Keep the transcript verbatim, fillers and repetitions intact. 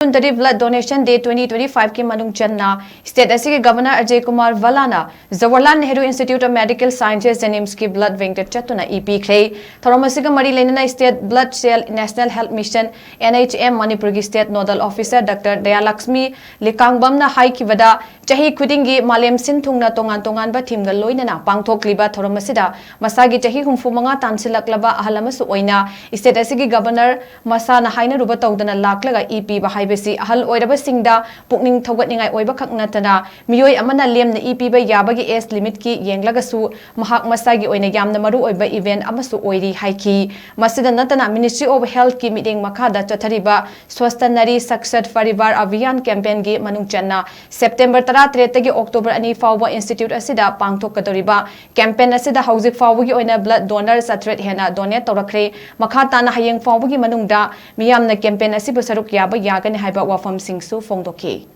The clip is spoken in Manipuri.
voluntary blood donation day twenty twenty-five ꯀꯤ ꯃꯅꯨꯡ ꯆꯟꯅ state ꯑꯁꯤꯒꯤ Governor Ajay Kumar ꯚꯜꯂꯥꯅ Jawaharlal Nehru Institute of Medical Sciences, JNIMS ꯀꯤ blood bankꯇ ꯆꯠꯇꯨꯅ ꯏ ꯄꯤꯈ꯭ꯔꯦ꯫ ꯊꯧꯔꯝ ꯑꯁꯤꯒ ꯃꯔꯤ ꯂꯩꯅꯅ State Blood Cell, National Health Mission, NHM, ꯃꯅꯤꯄꯨꯔꯒꯤ state nodal officer Doctor ꯗꯌꯥꯂꯛꯁꯃꯤ ꯂꯤꯀꯥꯡꯕꯝꯅ ꯍꯥꯏꯈꯤꯕꯗ, ꯆꯍꯤ ꯈꯨꯗꯤꯡꯒꯤ ꯃꯥꯂꯦꯝ ꯁꯤꯟ ꯊꯨꯡꯅ ꯇꯣꯉꯥꯟ ꯇꯣꯉꯥꯟꯕ themeꯒ ꯂꯣꯏꯅꯅ ꯄꯥꯡꯊꯣꯛꯂꯤꯕ ꯊꯧꯔꯝ ꯑꯁꯤꯗ ꯃꯁꯥꯒꯤ ꯆꯍꯤ ꯍꯨꯝꯐꯨ ꯃꯉꯥ ꯇꯥꯟꯁꯤꯜꯂꯛꯂꯕ ꯑꯍꯜ ꯑꯃꯁꯨ ꯑꯣꯏꯅ state ꯑꯁꯤꯒꯤ Governor ꯃꯁꯥꯅ ꯍꯥꯏꯅꯔꯨꯕ ꯇꯧꯗꯅ ꯂꯥꯛꯂꯒ ꯏ ꯄꯤꯕ ꯍꯥꯏꯕꯁꯤ ꯑꯍꯜ ꯑꯣꯏꯔꯕꯁꯤꯡꯗ ꯄꯨꯛꯅꯤꯡ ꯊꯧꯒꯠꯅꯤꯡꯉꯥꯏ ꯑꯣꯏꯕ ꯈꯛ ꯅꯠꯇꯅ, ꯃꯤꯑꯣꯏ ꯑꯃꯅ ꯂꯦꯝꯅ ꯏ ꯄꯤꯕ ꯌꯥꯕꯒꯤ age limitꯀꯤ ꯌꯦꯡꯂꯒꯁꯨ ꯃꯍꯥꯛ ꯃꯁꯥꯒꯤ ꯑꯣꯏꯅ ꯌꯥꯝꯅ ꯃꯔꯨ ꯑꯣꯏꯕ event ꯑꯃꯁꯨ ꯑꯣꯏꯔꯤ ꯍꯥꯏꯈꯤ꯫ ꯃꯁꯤꯗ ꯅꯠꯇꯅ, Ministry of Healthꯀꯤ ꯃꯤꯠꯌꯦꯡ ꯃꯈꯥꯗ ꯆꯠꯊꯔꯤꯕ Swasthya Nari Sakshit Parivar Abhiyan campaignꯒꯤ ꯃꯅꯨꯡ ꯆꯟꯅ September ꯇꯔꯥꯇꯔꯦꯠꯇꯒꯤ October ꯑꯅꯤ ꯐꯥꯎꯕ institute ꯑꯁꯤꯗ ꯄꯥꯡꯊꯣꯛꯀꯗꯧꯔꯤꯕ campaign ꯑꯁꯤꯗ ꯍꯧꯖꯤꯛ ꯐꯥꯎꯕꯒꯤ ꯑꯣꯏꯅ blood donor ꯆꯥꯇ꯭ꯔꯦꯠ ꯍꯦꯟꯅ donate ꯇꯧꯔꯛꯈ꯭ꯔꯦ꯫ ꯃꯈꯥ ꯇꯥꯅ ꯍꯌꯦꯡ ꯐꯥꯎꯕꯒꯤ ꯃꯅꯨꯡꯗ ꯃꯤꯌꯥꯝꯅ campaign ꯑꯁꯤꯕꯨ ꯁꯔꯨꯛ ꯌꯥꯕ ꯌꯥꯒꯅꯤ ꯍꯥꯏꯕ ꯋꯥꯐꯝꯁꯤꯡꯁꯨ ꯐꯣꯡꯗꯣꯛꯈꯤ꯫